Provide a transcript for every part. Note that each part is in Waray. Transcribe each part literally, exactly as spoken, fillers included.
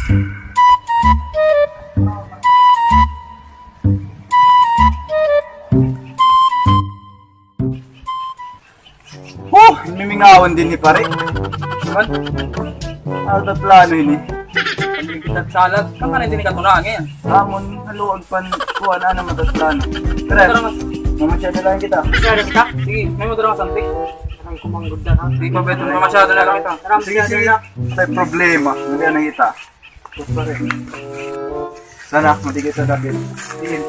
Oh, ini mingawon dinhi, pare. Man, ano ta plano ini? Pag kita salat, kan ka na dinhi katunangan. Amon, haluag pan, kuan, ano man ta plano. Tara, mamasyado lang kita. Masyado kita? Sige, may mo dara ka santi. Ang kumanggod na, ha? Sige, masyado na lang kita. Sige, sige. May problema. Hindi na kita. Sana, matigit sa dapit. Sige.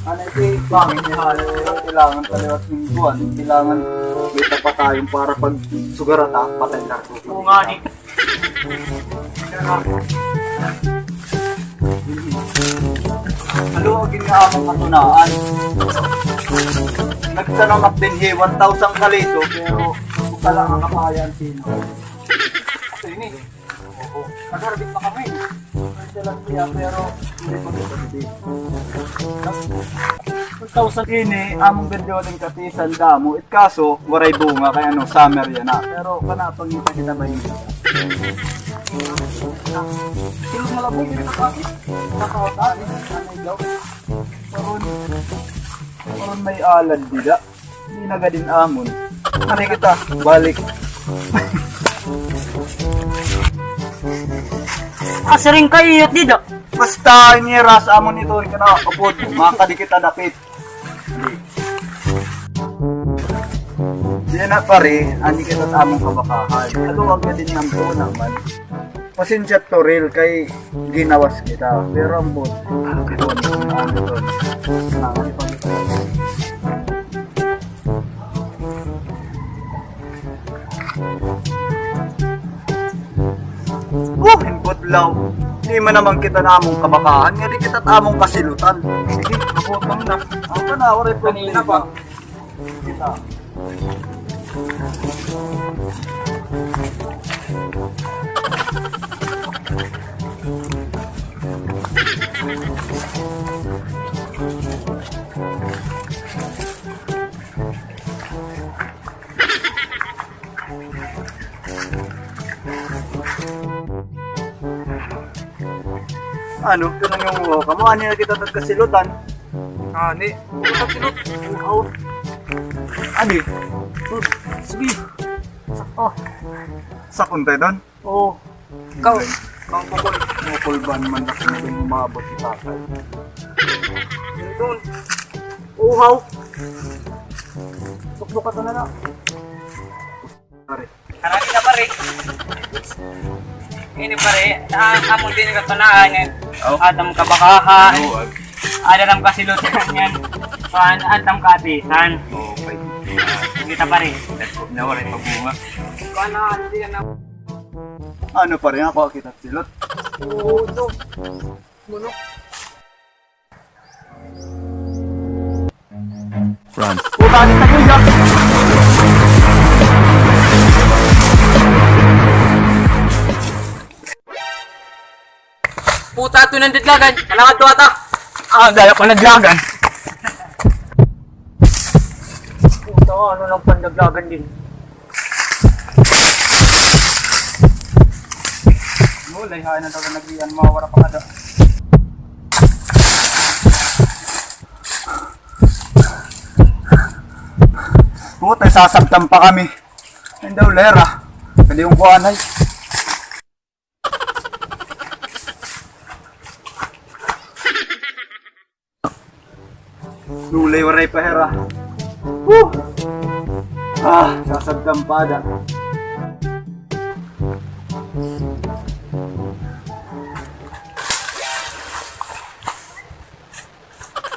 Ano ito yung pangit ni Halat? Pero kailangan pa liwat ng buwan. Kailangan may tapatayon para pag sugarata, patay na ito. Oo nga, di. Halo, ang ginhawa katunaan. Nagtanamak dinhi, one thousand kaliso, pero wala nga kapayan sino. Ito ini. Oo. Nagharabit na kami. Ay, siya lang siya, pero hindi pa ito. One thousand ini, among ganda walang katisan, damo. It kaso, waray bunga, kaya ano, summer yan na. Pero, kana, pangita kita ba yun? Sino malabog yun sa pati? Nakawata, eh. Ano daw? Karon, karon may alad dida. Hindi na gadin amon. Ano kita? Balik. Asiring ka iyot dida. Basta iniras amon ito, ito na upod. Makadi kita dapit. Di na pare, ani kita sa among kabakahan. Ano ang gadin ng buo naman? Pasensya to, Ril, kay ginawas kita. Pero ang bot, ano to, ano to, ano to, Oh, himbot law. Di man naman kita namong kabakahan, nga di kita tamong kasilutan. Sige, mabutang na. Ako na, waray problema. Kanina pa. Kita. Ano? Ito na yung uhaw ka mo. Ano na kita tagkasilutan? Ani? Tagkasilot. Uhaw. Ani? Sige. Oh. Sakon tayo doon? Oo. Ikaw. Kang pukol. Pukol ba naman na kung umabot si tatay? Doon. Uhaw. Tukbok ka na na. Pare. Ano kita, pare? Ini, pare. Ah, amo din ka tunahan yan. Oh. Atam kabakahan. Oo, ag- Ada nam kasilutan yan. Kuan, atam kaatisan. Okay. Kita, pare. Nagkup na, waray pabunga. Kuan na, ano din na. Ano, pare? Ako kita silot. Oo, ito. Muno. Run. Puta, di ka kuya. Puta, ito nang daglagan. Kailangan ito ata. Ah, dala ko naglagan. Puta, ano nang pandaglagan din? Mulay, hain na daw nag-iyan, mawara pa kada. Puta, sasabtan pa kami. Ay, daw, lera. Pwede yung kuhaan, ay. Lulay, waray pa hira. Woo! Ah, sasagdan pa ada.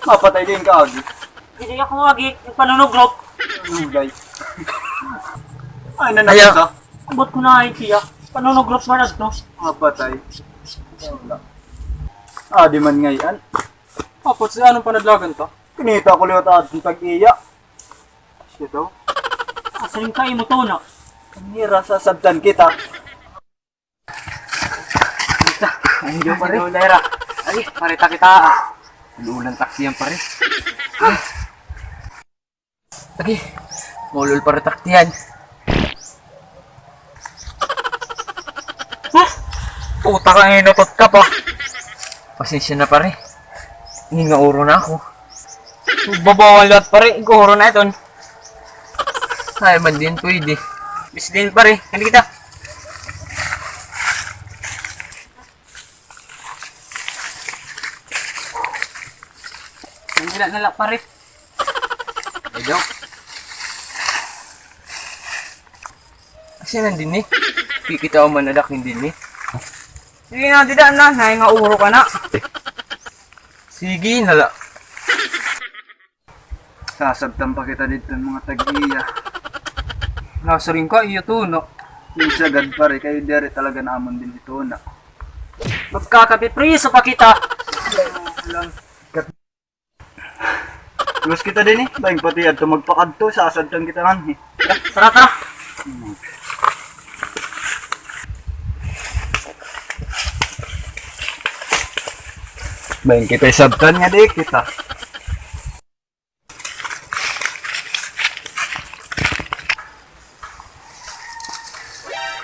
Mapatay din ka, Agi. Hindi ako, Agi. Yung panunugrop. Lulay. Ay, nanakit ka. Ambot ko na ay siya. Panunugrop man adto. Mapatay. Wala. Ah, di man ngayon. Tapos, si anong panadlagan to? Kinita ko liwat aton tag-iya. Siya daw. Asan ka imo to na? Kanira, sasabtan kita. Kita. Ay, hindi, pare. Ay, pare, takita, ah. Luulan taxi yan, pare. Lagi, maulol pa rin taktihan. Ha? Puta ka, inutot ka pa. Pasensya na, pare. Ngingauro na ako. Babawan liwat, pare. Iguhuro na iton. Ay, man din pwede. Bis din, pare. Kani kita. Nandila na la, pare. Ayaw. Kasi nandini. Kikita ko man adak nandini. Sige na, dida na. Nahingauro ka na. Sige na la. Sasabtan pa kita didto mga tag-iya. Nasiring ka, iyo tuna. Yung sagad, pare, kay diri talaga namon din ituna. Magkakapipriso pa kita. Luwas kita dinhi, eh. Lain pati adto magpakadto, sasabtan kita nganhi. Tara, tara. Lain kita isabtan nga di kita.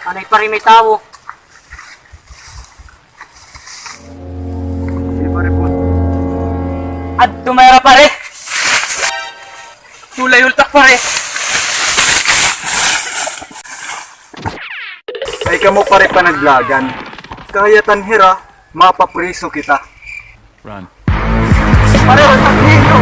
Ano, pare, may tawo? Sige, pare, po. Adto may ra, pare. Tulay ultak, pare. Ay, kamo, pare, panaglagan. Kahayatan hira, mapapriso kita. Run. Pareho sa inyo.